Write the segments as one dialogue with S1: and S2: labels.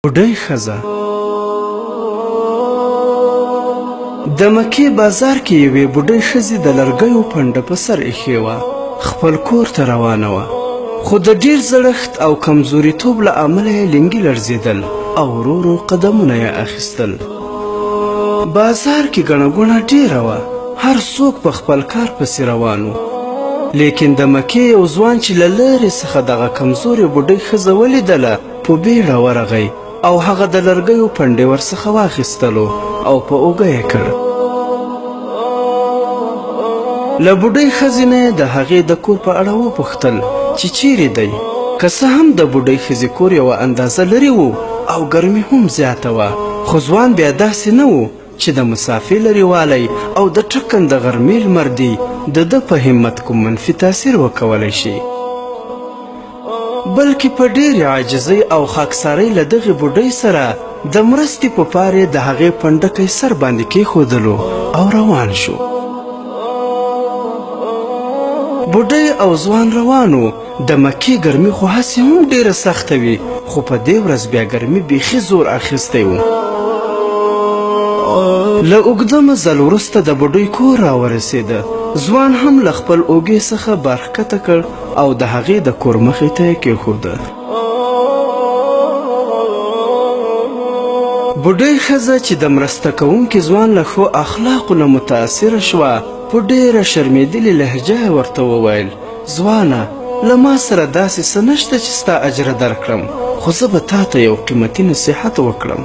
S1: بوډۍ ښځه د مکې بازار کې یوې بوډۍ ښځې د لرګیو پنډه په سر ایښې وه، خپل کور ته روانه وه، خو د ډېر زړښت او کمزوریتوب له امله یې لینګي لړزېدل او ورو ورو قدمونه یې اخیستل. بازار کې ګڼه ګوڼه ډېره وه، هر څوک په خپل کار پسې روان و. لیکن د مکې یو ځوان چې له لرې څخه دغه کمزورې بوډۍ ښځه ولیدله، په بیړه ورغی او هغه د لرګیو پنډې ورڅخه واخیستلو او په اوږه یې کړ. له بوډۍ ښځې نه یې د هغې د کور په اړه وپوښتل چې چیرې دی. که څه هم د بوډۍ ښځې کور یوه اندازه لرې و او ګرمي هم زیاته وه، خو ځوان بیا داسې نه و چې د مسافې لرېوالی او د ټکنده غرمې لمر دې د ده په همت کوم منفي تاثیر وکولی شي، بلکې په ډېرې عاجزۍ او خاکسارۍ له دغې بوډۍ سره د مرستې په پار یې د هغې پنډکی سر باندې کېښودلو او روان شو. بوډۍ او ځوان روان وو. د مکې ګرمي خو هسې هم ډېره سخته وي، خو په دې ورځ بیا ګرمي بیخي زور اخیستی و. له اوږده مزل وروسته د بوډۍ کور راورسېده. ځوان هم له خپل اوږې څخه بار ښکته کړ او د هغې د کور مخې ته یې کېښوده. بوډۍ ښځه چې د مرسته کوونکي ځوان له ښو اخلاقو نه متاثره شوه، په ډېره شرمېدلې لهجه یې ورته وویل: ځوانه، له ما سره داسې څه نشته چې ستا اجره درکړم، خو زه به تا ته یو قیمتي نصیحت وکړم.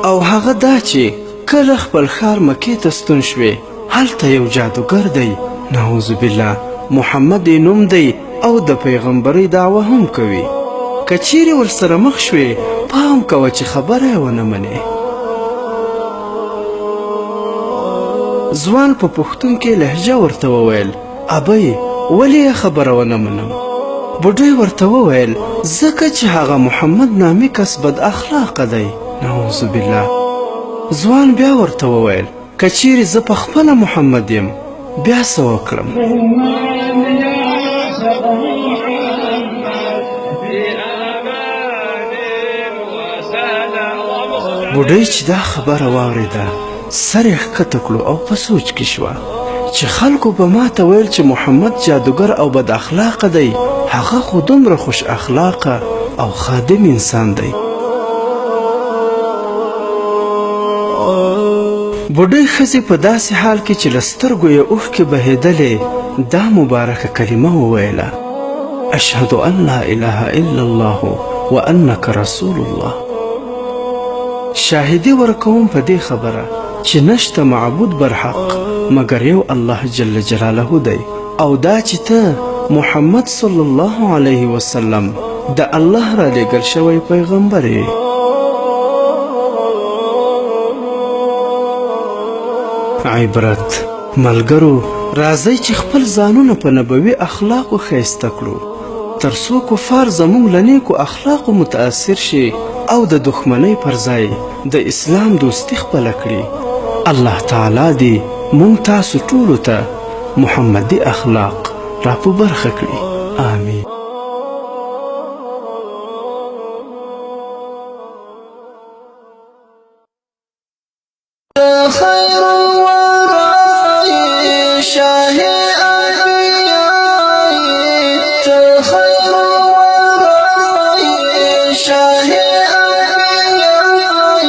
S1: او هغه دا چې کله خپل ښار مکې ته ستون شوې، هلته یو جادوګر دی، نعوذ بالله، محمد یې نوم دی او د پیغمبرۍ دعوه هم کوي. که چیرې ورسره مخ شوې، پام کوه چې خبره یې ونه منې. ځوان په پوښتونکې لهجه ورته وویل: ابۍ، ولې یې خبره ونه منم؟ بوډۍ ورته وویل: ځکه چې هغه محمد نامي کس بد اخلاقه دی، نعوذ بالله. ځوان بیا ورته وویل: که چیرې زه په خپله محمد یم، بیا څه وکړم؟ بوډۍ چې دا خبره واورېده، سر یې ښکته کړو او په سوچ کې شوه چې خلکو به ما ته ویل چې محمد جادوګر او بد اخلاقه دی، هغه خو دومره خوش اخلاقه او خادم انسان دی. بوډۍ ښځې په داسې حال کې چې له سترګو یې اوښکې بهېدلې دا مبارکه کلمه وویله: اشهد ان لا اله الا الله وانک رسول الله. شاهدي ورکوم په دې خبره چې نشته معبود برحق مګر یو الله جل جلاله دی، او دا چې ته محمد صلی الله علیه وسلم د الله را لېږل شوی پیغمبر یې. عبرت: ملګرو، راځئ چې خپل ځانونه په نبوي اخلاقو ښایسته کړو، تر څو کفار زموږ له نیکو اخلاقو متاثر شي او د دښمنۍ پر ځای د اسلام دوستي خپله کړي. الله تعالی دې مونږ تاسو ټولو ته محمدي اخلاق را په برخه کړي. آمین.
S2: خير الورى شاه انبياء، خير الورى شاه انبياء،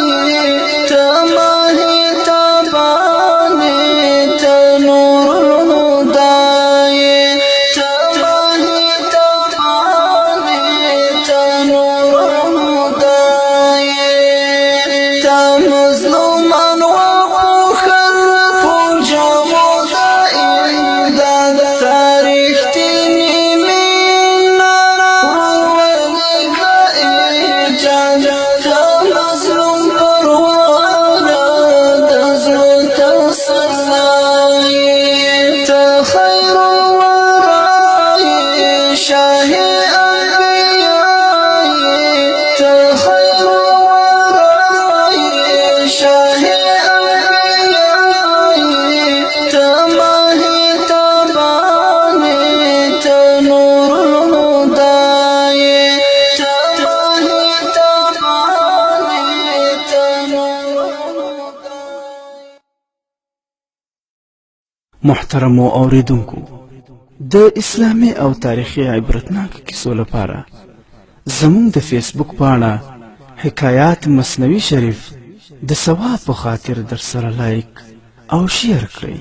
S2: تماه تباني تنور الهدى، تماه.
S1: محترمو اوریدونکو، د اسلامي او تاریخي عبرتناک کیسو لپاره زموږ د فیسبوک پاڼه حکایات مثنوي شریف د ثواب په خاطر در سره لایک او شیر کړئ.